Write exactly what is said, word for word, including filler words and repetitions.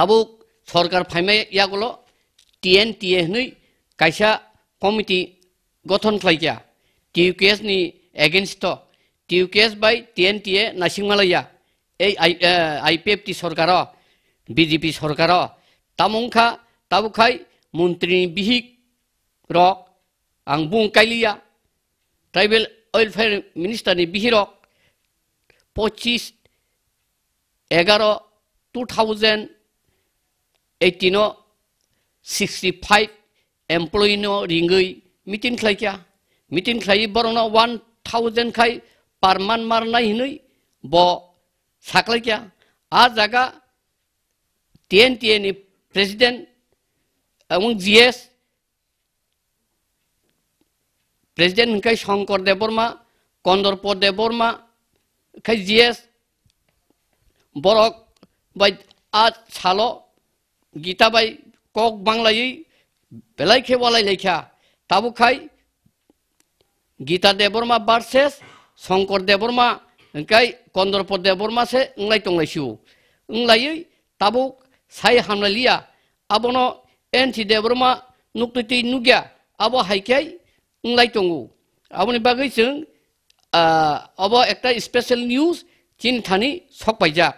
Tabuk sorkar phaimai yagulo T N T A hwnwi kaisa committee gothon khlaikha T U K S ni against o. T U K S bai T N T A naisingmalaiya. Ei I-, eh, I P F T sorkaro, B J P sorkaro. Tamo wngkha, tabuk khai montri ni bihik rok, ang bung kailiya, tribal welfare minister ni bihirok pochis egaro two thousand eighteen o sixty five employee no ringwi meeting khlaikha. Meeting khlaiwi borokno one thousand khai per month marnai hinwi bo saklaikha. A jaga T N T A ni president, eh, wng G S, president hwnkhe Shankar Debbarma, Kondorpo Debbarma, khai G S, borok bai a salo Gita bai kok banglaiwi belai khe walai laikha. Tabuk khai Gita Debbarma versus Shankar Debbarma, hwnkhe Kondorpo Debbarma se wnglai tonglai sio. Wnglaiwi tabuk sai hamlailiya. Abono N C Debbarma nuktwi twi nukya. Abo hai khe wnglai tongo. Aboni bagwi chwng, ah, abo ekta special news chini thani sokpaijak.